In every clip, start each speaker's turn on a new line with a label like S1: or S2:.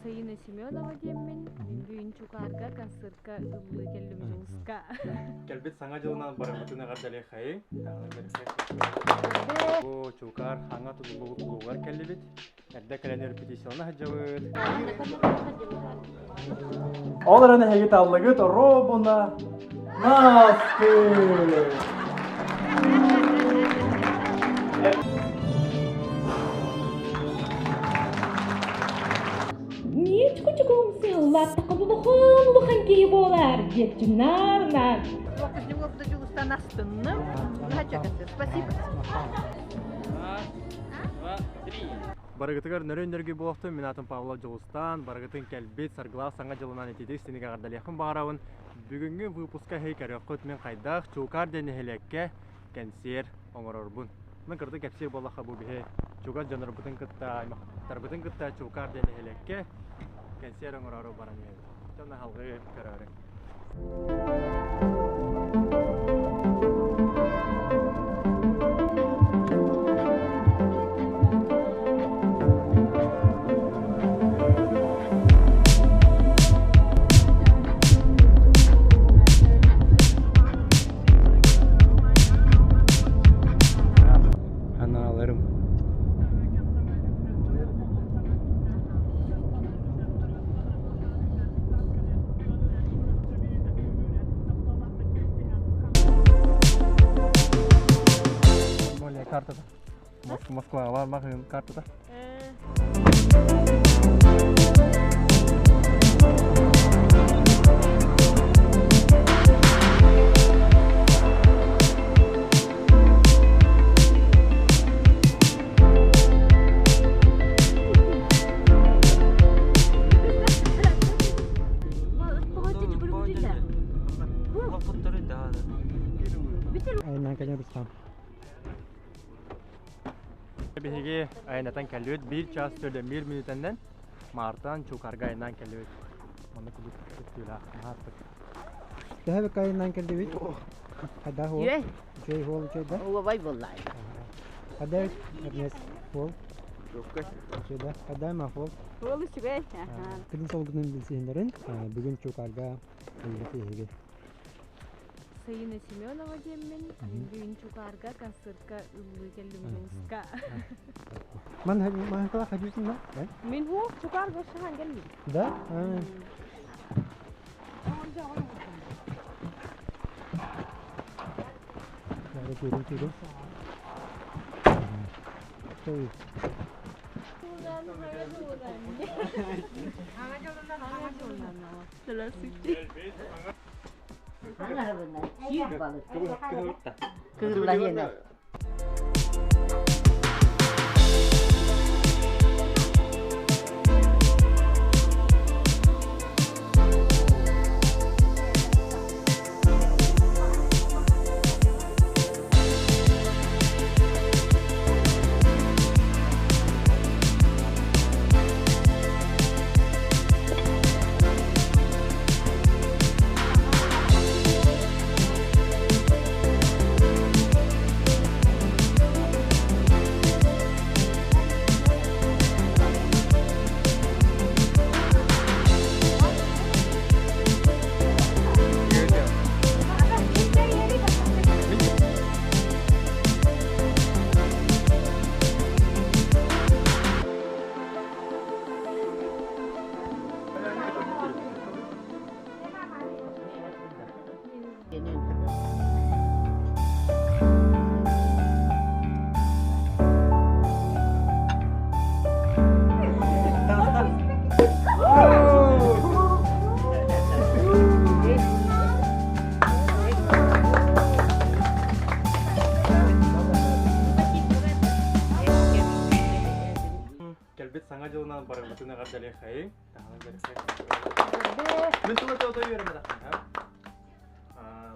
S1: Саина Семенова диэммин, бүгүн Чукаарга концертка ыллыы кэллим Дьулуска.
S2: Кэлбит Саҥа дьылынан барыбытын эҕэрдэлиэхэйиҥ. Бу Чукаар хаҥа тутуллубут кулуугар кэллибит. Эрдэ кэлэн репетициялана сылдьабыт. Ол эрэн эһиги таллыгыт робуна наскы.
S1: Чуку-чукум улахан улахан киһи буолар диэччиннар наар.
S3: Дьулустан астынным. Спасибо.
S2: Барыгытыгар нөрүөн-нөргүй буолуохтун, мин аатым Павлов Дьулустаан, барыгытын кэлбит саргылаах саҥа дьылынан итиитик истиҥник эҕэрдэлиэхпин баҕарабын. Бүгүҥҥү выпуска эһиги көрүөххүт мин хайдах Чуукаар диэн нэһилиэккэ кэнсиэр оҥорорбун. Мин кырдьык кэпсиир буоллахха бу биһи чугас дьоннорбутун кытта, аймахтарбытын кытта Чуукаар диэн нэһилиэккэ кэнсиэр оҥороору баран иһэбит. Дьон аһалгыы көрөөрүҥ.
S4: Анааларым.
S2: Более картада. Москваға бармақ картада.
S4: Айынан кэлэн Рустам.
S2: Биһиги айанатан кэллибит биир час төлөмүр мүнүүтэннэн Маартан Чукарга айаннаан кэллибит. Манна курдук үстүүлээх наһааттык.
S4: Төһө бэккэ айаннаан кэллибит? Хайдах уол?
S3: Үчүгэй.
S4: Үчүгэй уол үчүгэй да?
S3: Уобай буоллаай.
S4: Хайда Эрнест уол? Үчүгэй да? Хайда Мах уол?
S3: Уол үчүгэй.
S4: Кыргыз солгунун билсиһиннэрин бүгүн Чукарга эһиги.
S1: Саина Семенова диэммин, бүгүн Чукаарга концертка ыллыы кэллим Дьулуска.
S4: Ман ман хадютин да?
S1: Мин ху Чукаарга шахан кэллим.
S4: Да? Надо кирин кирин. Той.
S3: Кыыллаһыана.
S2: Кэлбит Саҥа дьылынан барыбытын эҕэрдэлиэхэйиҥ. Мин тылы то үөрэммэтэхпин.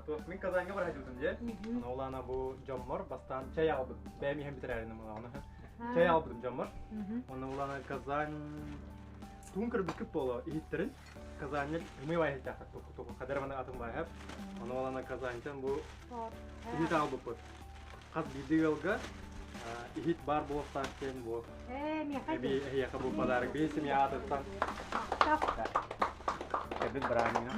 S2: Туох мин Казаньга бара сылдьыбытым дии. Ол аана бу дьоммор бастаан чай аҕалбыт. Бэйэм иһэн бүтэрээриним улаҕана. Чай аҕалбытым дьоммор. Онно улаана Казань туун көрбүккүт буолуо иһиттэрин. Казанья ымый баай иһиттэхтэр туку хадер маны атын баайап. Ону улаана Казаньтан бу иһит аҕалбыппыт. Хас биирдии ыалга Иһит баар буолуохтаах диэн бу эбии эһиэхэ бу подарок биир семья аатыттан. Кэлбит бырааһынньыга.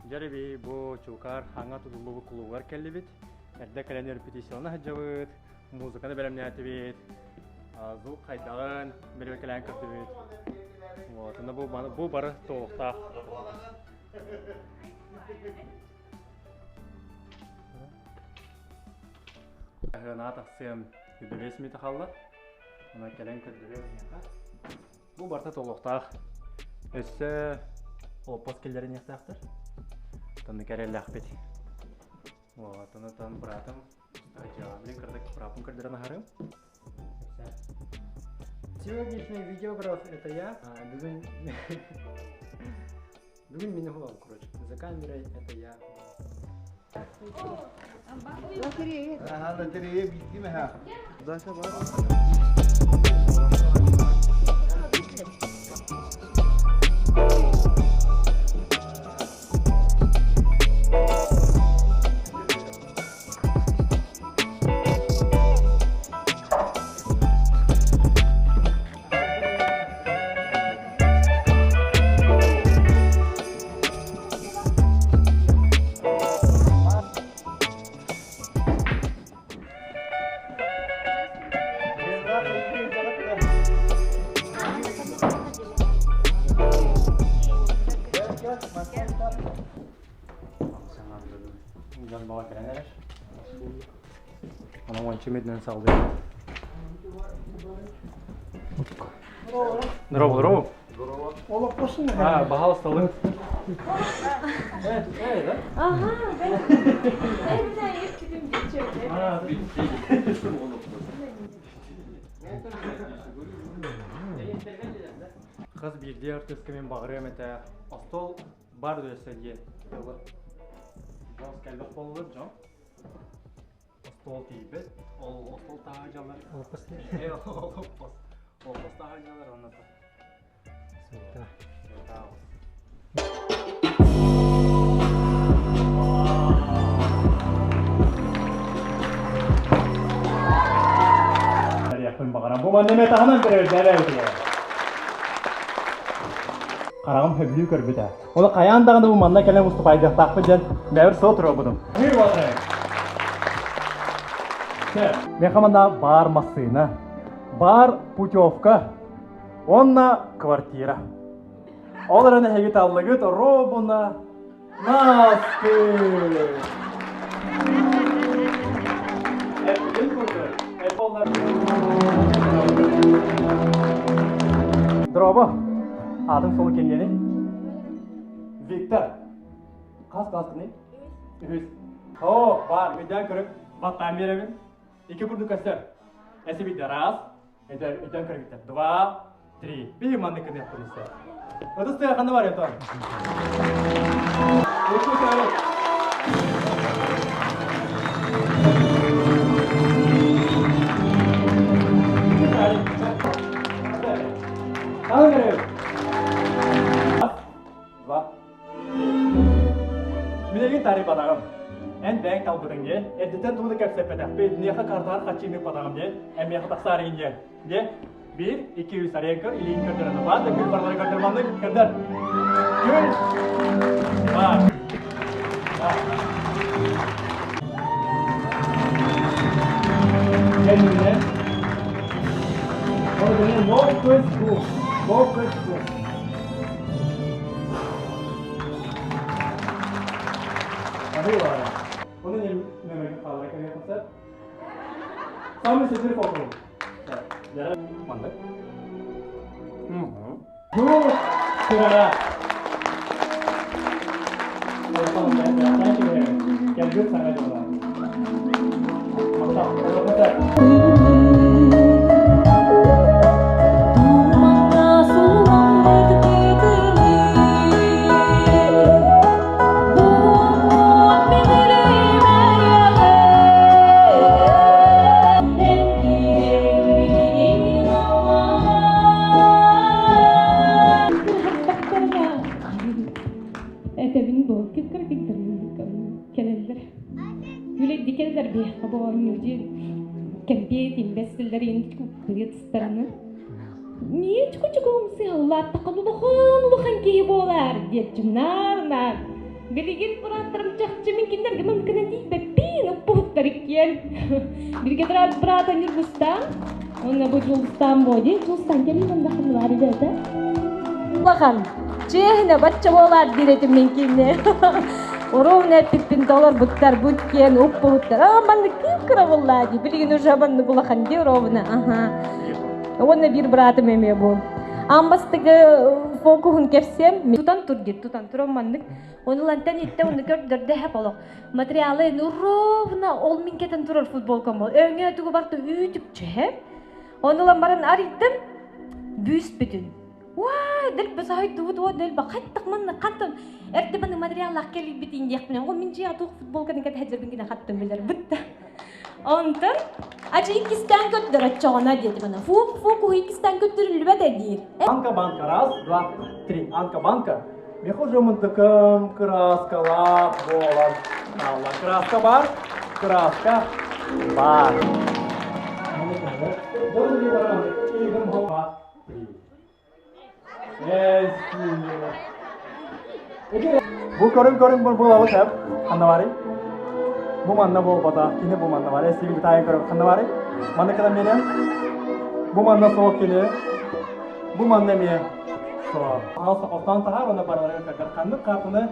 S2: Дьэ бу Чуукаар хаҥа тутуллубут кулуугар кэллибит. Эрдэ кэлэн репетицияны сылдьабыт, музыканы бэлэмнээтибит, звук хайдаҕын бэрэбиэркэлээн көрдүбүт. Вот, онно бу бары туолуктаах. Аһыанаа тахсыам үбүлүөс миэтэ хаалла. Онон кэлэн көрдөрүөм эһиэхэ. Бу барыта туолуохтаах. Өссө олоппос киллэриниэхтээхтэр. Тонну кэрэллээхпит. Вот, онон быраатым блин, кырдык бырааппын көрдөрөн аһарым.
S4: Сегодняшний видеограф это я. Бүгүн бүгүн мин уһулам, короче. За камерой это я.
S3: Лотерея.
S5: Ага, лотерея биттими ha? Даша бар.
S2: Дьон баҕа кэлэн эрэр. Онон уонча мүнүүтүнэн саҕалыыр. Здорово, здорово.
S4: Олоппосун.
S2: А, пожалуйста, лы. Эй, да?
S1: Ага, ben ben bir geçiyor.
S2: А, Хас биирдии артыыска мин баҕарыам этэ остуол бар өссө диэн тылы. Дьон кэлбэх буоллулар дьон. Остуол тиийбэт. Ол остуол таһа дьаллар.
S4: Олоппос.
S2: Олоппос. Олоппос таһа дьаллар онно.
S4: Суета.
S2: Суета. Баҕарам. Бу манна эмэ таһынан көрөр бэбэбитигэр. Хараҕым хөбүлүү көрбүтэ. Оны хайаан даҕаны бу манна кэлэн уступайдыахтаахпыт диэн бэбэр сыл туруорбутум. Меха манна бар массыына, бар путевка, уонна квартира. Ол эрэн эһиги таллыгыт робуна наскы. Дорообо. Аатыҥ суолу кимҥиний? Виктор. Хас класскыный? Үһүс. О, бар, өйдөөн көрүҥ. Баттаан биэрэбин. Икки курдук көстөр. Эси биирдэ раз, өйдөөн көрүҥүттэр. Два, три. Биир маннык гыныахпын истэ. Ытыс тыа ханна бар Антон? Раз, два, три. Мин эйигин таарыйбатаҕым. Эн бэйэҥ талбытыҥ дии. Эрдэттэн тугу да кэпсэппэтэхпит. Миэхэ картаҕар хаччыыны ыппатаҕым дии. Эн миэхэ тахсаарыйын диэн. Дьэ, биир, икки, үс арыйан көр, илиин көрдөрөн. Баар да күл барылары көрдөр маннык, көрдөр. Күл! Баар. Баар. Кэллинэ. Ол гынан лоукөс бу. Лоукөс бу. Арыы Оны нөмерге қалара кәле қылса. Самый сетер фото. Маннык. Бу сыра. Кэлбит саҥа дьылынан. Махтал.
S1: Күлэйдикэллэр биһиэхэ бу оонньуу дии кэмпиэт инвестиллэрин кырыытыстарынан Ние чуку-чуку сыаллааттахха улахан улахан киһи буолаар диэччим наар-наар. Билигин бырааттарым чахчы мин кинилэргэ маныкынан тиийбэппин уппуһуттар иккиэн. Бииргэ быраата Ньургустаан, уонна бу Дьулустаан буо диэн Дьулустаан кэлин манна ханналаар идэтэ. Улахан, чиэһинэ бачча буолаар диир этим мин кинини. Ровно эппиппин толорбуттар, бу иккиэн уппуһуттар. Аа, маннык кыып-кыра буоллаа дии. Билигин уже маннык улахан дии ровно. Аха. Уонна биир быраатым эмиэ бу. Аан бастакы фокуһун кэпсиэм. Тутан тур диир, тутан туран маннык. Ону лантан иттэ уну көрдөрдө хэп олох. Материалы ровно ол мин кэтэн турар футболкам бол. Өҥө тугу барта үүтүкчү хэп. Ону ылан баран арыйдым. Бүүс бүтүн. Уай, дэлби саһайдыбыт уо дэлби хаттах манна хантан эрдэ маны материаллаах кэлбитин диэхпинэн, ол мин дьиэ туох футболканы кэтэһэ гина хаттым билэр бытта. Онтон ачы иккистээн көрдөрөччөҕүнэ диэтим ана. Фу, фу, куһу иккистээн көрдөрүллүбэт диир.
S2: Анка банка, раз, два, три. Анка банка. Мехуже мындыкым кырааскалаах буолан хаалла. Краска бар, краска бар. Бу көрүҥ-көрүҥ буолабыт эп ханна барый? Бу манна буолбата, кини бу манна бар. Эсиги таайын көрөм ханна барый? Манна кэлэн биэриэм. Бу манна суох кини. Бу манна эмиэ суох. Пожалуйста, хостоон таһаар, уонна барыларыгар көрдөр. Ханнык хаартыны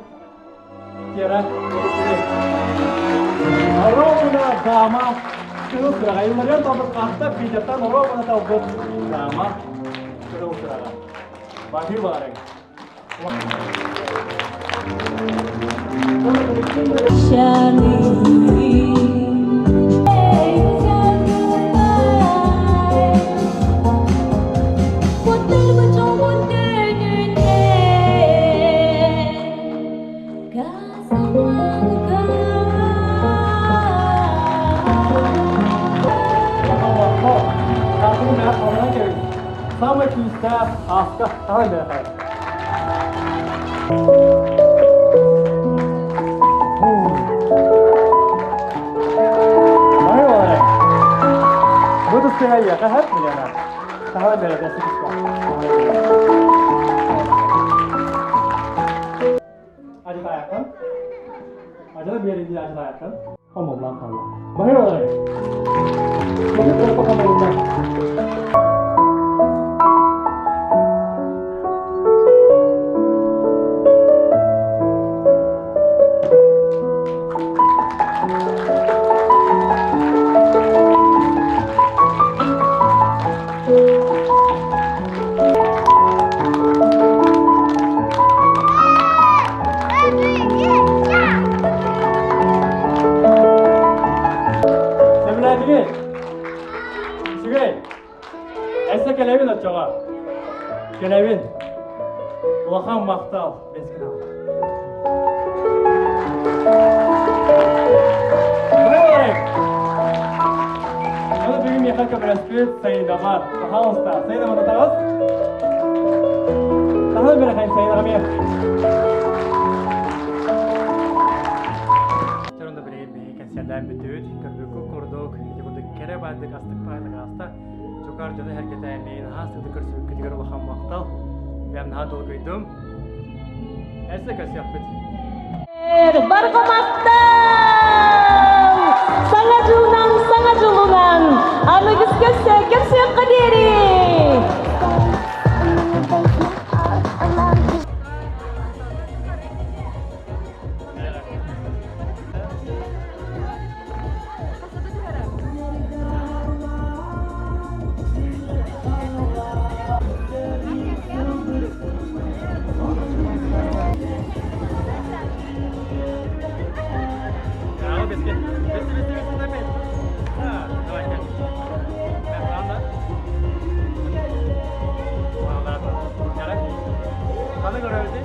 S2: тиэрэ Ровно дама кыһыл сыраҕа. Илларион талбыт хаста Питертан ровно талбыт дама кыһыл сыраҕа. Баһыы баарыҥ. Самый күүстээх ааска хаһан бэрэхэ. Бу тустыга яха хат билена. Таһа бэрэ Ажылаайаххын. Ажыла биэрин ажылаайаххын. Хомуллан хаалла. Баһыр олорой. Баһыр хомуллан. Сөбүлээтигит? Үчүгэй. Эссе кэлэбин оччоҕо. Кэлэбин. Улахан махтал. Бэскин Аны бүгүн миэхэ көмөлөспүт Саидаҕа. Пожалуйста, Саида манатаҕыс. Таһы бэрэхэйм Саидаҕа миэ. Чорон да билигин биһиги кэнсиэрдээн бүтүбүт. Көрбүккүт курдук, ити курдук кэрэ баардык астык баайдык ааста. Чукаар дьону сэргэтэ миигин аһаас сытык көрсүбүккүтүгэр улахан махтал. Бэйэм наһаа долгуйдум. Эссе көрсүөхпүт.
S1: Барҕа махтал! Саҥа дьылынан, саҥа дьылынан! Аныгыс көрсө, көрсүөххэ диэри!
S2: Ханы көрөбүтүй?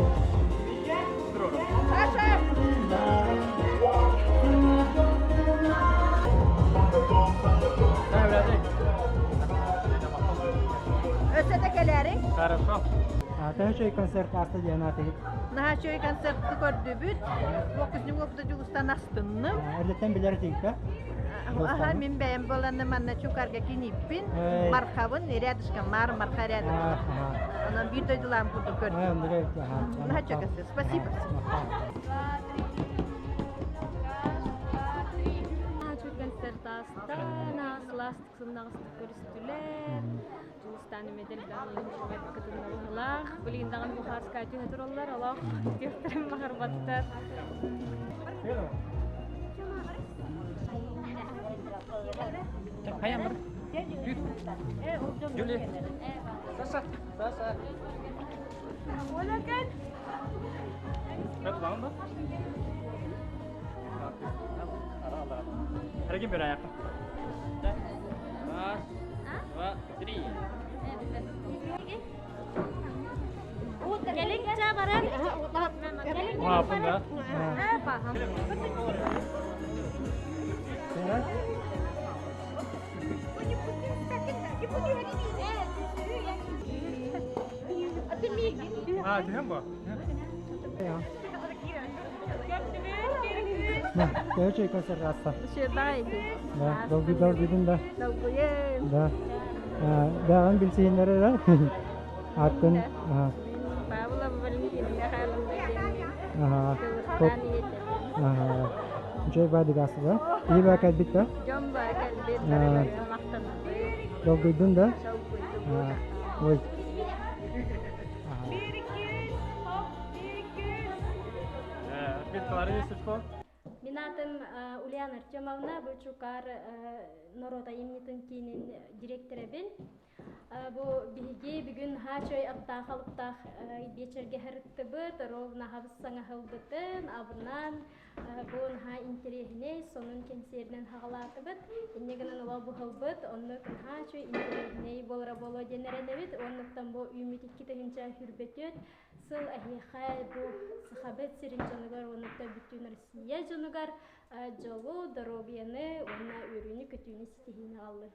S3: Өссө да кэлээриҥ.
S2: Хорошо.
S4: Төһө үчүгэй концерт ааста диэн аатыгыт?
S3: Наһаа үчүгэй концертты көрдүбүт. Фокусник Бу Дьулустан астынным.
S4: Эрдэттэн билэр этигит
S3: Аха, мин бэйэм буоланным манна Чукарга киниппин, Мархабын, рядышком, Мар, Марха рядом. Онон биир дойдулаам курдук көрдүм. Наһаа чөкөсө. Спасибо.
S6: Концертастан сылаастык сымнаҕастык көрүстүлэр. Дьулустаан эмэдэл кытыннарылаах. Билигин даҕаны бухарскай түһэ тураллар, олох күөхтэрин баҕарбаттар.
S7: Юли. Саша. Саша.
S2: Эргин bir ayakta.
S7: Раз, два, три.
S2: Маапын да. А, түһэн бу?
S4: Көрчөй концерт аста. Да, долгуй долгуйдун да. Да. Бэҕэн билсиһиннэр эрэ. Аттын.
S6: Павлова Валентина Михайловна
S4: Аха. Аха. Үчүгэй баадык аста да. Киһи баа кэлбит да.
S6: Дьон баа кэлбит,
S4: Долгуйдун да. Ой.
S6: Мин аатым Ульяна Артемовна, бу Чукар норуот айымньытын киинин директорабын. Бу биһиги бүгүн хаачой аттаах алыптаах биэчэргэ һырыттыбыт, ровно хабыс саҥаһылбытын, абынан бу наһаа интэриэһинэй сонун кэнсиэринэн хаҕалаатыбыт. Инньэ гынан ола буһалбыт, оннук наһаа үчүгэй интэриэһинэй буолара буолуо диэн эрэнэбит. Уоннуктан бу үүммүт 2024 сыл эһиэхэ бу Сахабыт сирин дьонугар уонна бүтүн Россия дьонугар дьолу, доруобуйаны уонна үөрүүнү-көтүүнү ситиһиини аҕаллын.